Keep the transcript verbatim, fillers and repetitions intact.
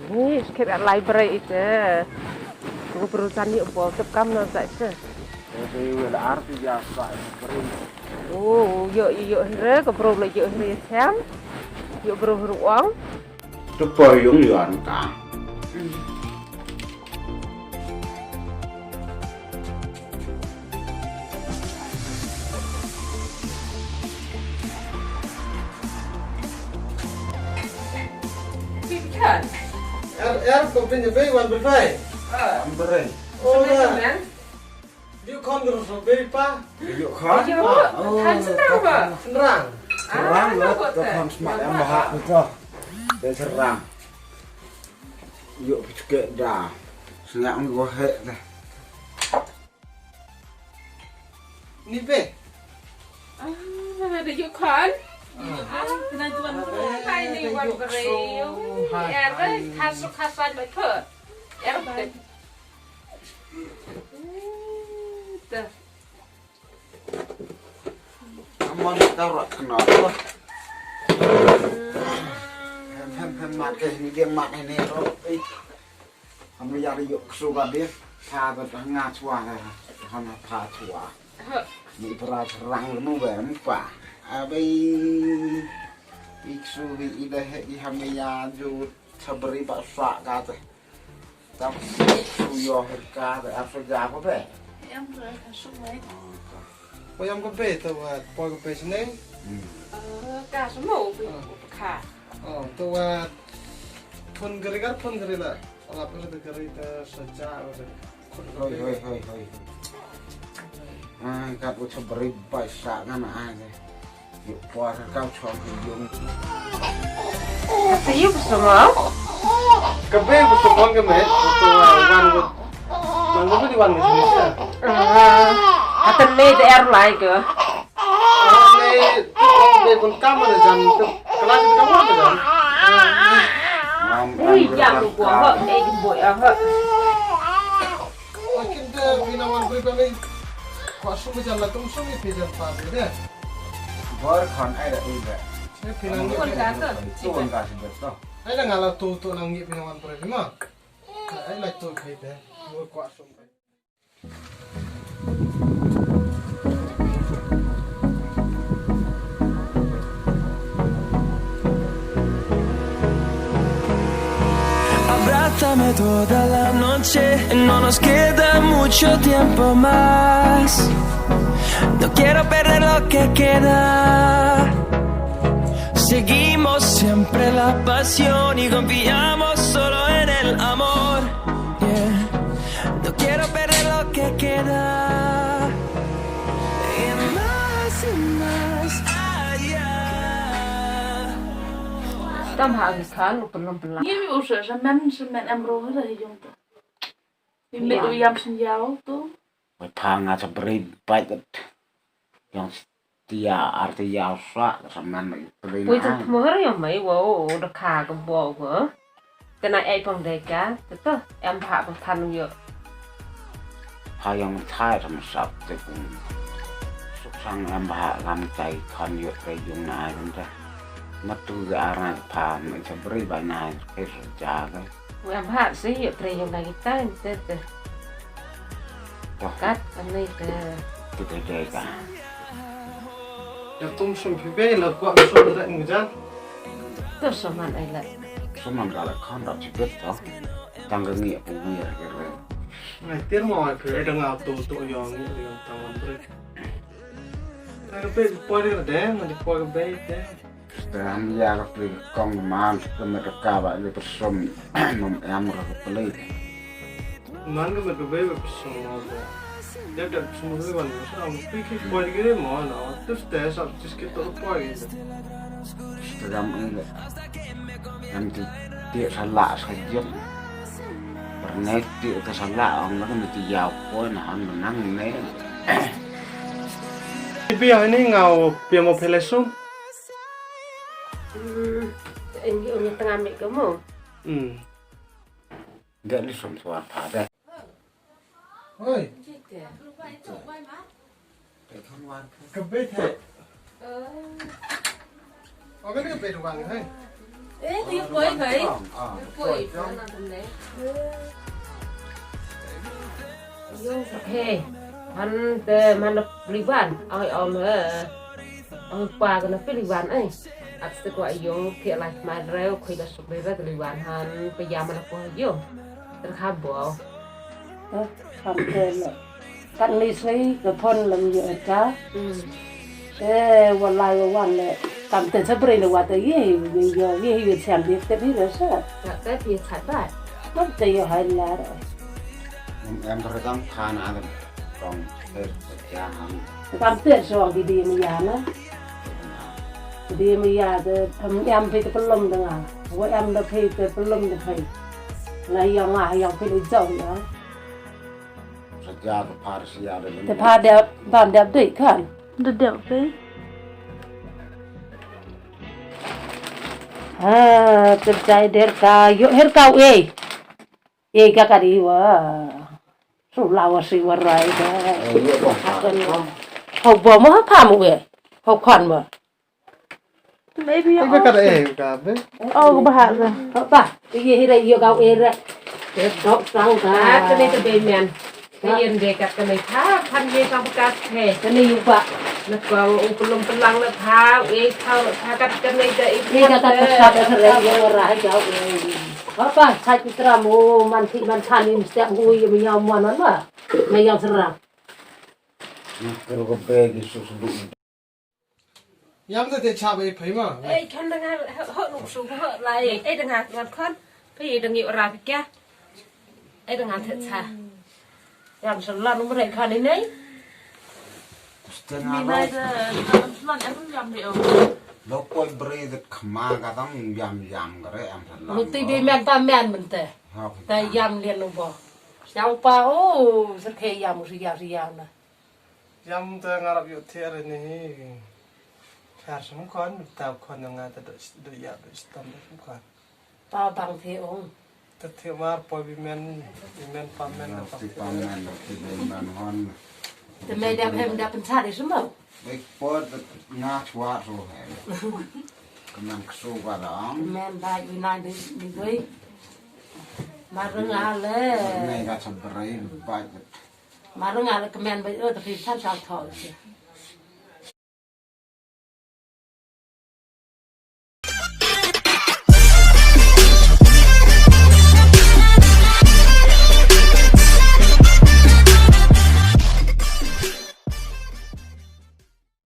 Ni skhet at library ite. Ko bru tani bol tep kam na sa ite. Ite wel arti ya sa bru. Oh, yo yo hre ko bru le yo hre sem. Yo bru hru ong. Tu por yung yuan ka. Er, er, ko pin be wan berfai. Wan berfai. Oh, ya. Yu kon ru so be pa. Yu kon. Yu, kan senang ba. Senang. Senang ba ko kon smat em bahak ni ko. Be senang. Yu pike da. Senang ni ko he da. Ni be. Ah, da yu kon. Ah, kena tuan. Hai ni wan berfai. Hai. Er, kasuk kasan ba ko. Er. Amon ka rak kena tu. Hem hem hem mat ke ni dia mat ni ro. Am ya ri yok su ba dia. Pha ba nga chua ha. Han pha chua. Ni pra rang nu ba em pa. Abai. Iksu bi ida he i ham ya ju sabri ba sa ka te. Tam su yo her ka de ap so ja ko be. Em re ka su mai. Ko yam ko be to wa po ko be sne. Ka su mo ko ka. Oh, to wa phun gari gar phun gari la. Ala phun gari ta sa ja ko de. Hoi hoi hoi hoi. Ai ka ko sabri ba sa ka na ai. Yu por ka chong yu. Kata yu bersama. Ka be bersama ka me, bersama wan wan. Mang ka di wan ka sini sa. Kata me de er lai ke. Me tu be pun kam ada jam tu. Kelas itu kamu ada jam. Ui, jam ko ha, eh, boy ha. Makin de pina wan beri kami. Ko sum jam la tum sum pi jam pa de. Bor khon ai da ui da. Ai phi nang ngi phi nang. Tu wan ka sing to. Ai da nga la tu tu nang ngi phi nang wan pre ma. Ai la tu khai de. Mo kwa sum. Abrázame toda la noche, no nos queda mucho tiempo más. No quiero perder lo que queda. Seguimos siempre la pasión y confiamos solo en el amor. Yeah. No quiero perder lo que queda. Y más y más allá. Tam ha ngi khan u pynlong pynlong. Ngi mi u sha shaman shaman em ro ha yung ta. Mi met u yam shin yao tu. Wai pha nga sa bri bai kat. Yang tia arti yau sa sa man mai bri. Wai na. Jang thmo har yang mai wa o da kha ka bo ko. Kana ai pang dai ka. Te to em bha pang than yo. Pha yang thai ram sap te kum. Suk sang em bha ram tai khan yo kai yung na ai kum ta. Matu ga arang pha mai sa bri bai na ai kai sa ja kai. Wa bha si yu trei yung lagi tan te te. Wah. Kat ani te. Te te te ka. Ya tum sum phi be la kwa sum da ngi jan. Tu sum man ai la. Sum man ka la khan da chi bet to. Tang ka ngi pu ngi ya ke re. Ngai tir mo ai phi da nga tu tu yong ngi yong tang wan tre. Ta ka pe poi de ma di poi ka be te. Te ham ya ka pli kong man ka met ka ba le person mom em ra ka pli. Man ka met ka be be person mo ba. De de person mo ban sa am pi ki poi ki mo na. Te te sa tis ki to poi. Te ham in le. Em ti ti sa la sa jong. Pernet ti ka sa la ong la ka met ti ya poi na han nang ne. Ibi ha ni ngau pia mo pele sum. Hmm, ngi ong tengah ambil kamu. Hmm. Dia ni som suan pada. Oi. Ka beit hai. Oh, ka beit wan hai. Eh, tu ïa poi kai. Poi. Hey, man te man da liwan, ai om he. Ong pa ka na phi liwan ai. At se ko ayong ke lai mai reu khui da suk de da liwan han pe ya man ko ayong. Ter kha bo. Kam te le. Kan ni sei ka phon lam yo ta. Te wa lai wa wan le. Kam te sa bre le wa te ye ye yo ye ye siam de te phi le sa. Te phi chat ba. Kam te yo hai la. Em em ka tang tha na kan. Kong ter sa kya ham. Kam ter so di di mi ya na. Di mi ya de em em phi te pelum de nga. Wa em de phi te pelum de phi. La ya nga ya phi le jong ya. Sa kya to par sia de. Te pha de bam de de kan. De de pe. Ah, te jai der ka yo her ka we. Ye ka ka di wa. Su la wa si wa rai da. Hau ba ma ha pha mu we. Hau khan ma. Maybe. Ai ka ka da eh ka be. Oh, ka ba ha ka. Hau ba. Ye hi ra yo ka we ra. Ke dok sang ka. Ah, ka ne ka be mian. Ka yen de ka ka ne tha phan ye ka ba ka the. Ka ne yu ba. Na ka u pelum pelang na tha, e tha na tha ka ka ne da i. Ye ka ka ka sa ka re yo ra ha ka we. Hau ba, sa ki tra mo man ti man tha ni mesti ngu ye me nyau mo nan ma. Me yang serang. Nah, kalau ke bagi susu dulu. Yam te te cha bai phai ma. Ei, kan dang ha ho nuk su ho lai. Ei, dang ha ngan khon. Phai dang yu ra pi kya. Ei, dang ha te cha. Yam sa lan um re khan ni nei. Steng alo. Ni nei de, yam sa lan em yam de o. Lo poi bre de khma ka dang yam yam ka re em sa lan. Lu ti bi men ta men men te. Ta yam lien u bo. Yam pa o, ser khe yam u si yam si yam na. Yam te ngarap yu thiar ni hi. Thiar sum khon, ta khon nga ta do do ya do stam do sum khon. Pa bang the ong. Ta the mar po bi men, bi men pa men ta ti pa men ti bi men hon. Te me dap hem dap pen sari sum bo. Bek po nga chwa so he. Kemen ksu ka dang. Men bai bi nai di di doi. Mar nga le. Ngai ka chambrai bai. Mar nga le kemen bai o ta pi san sa thol.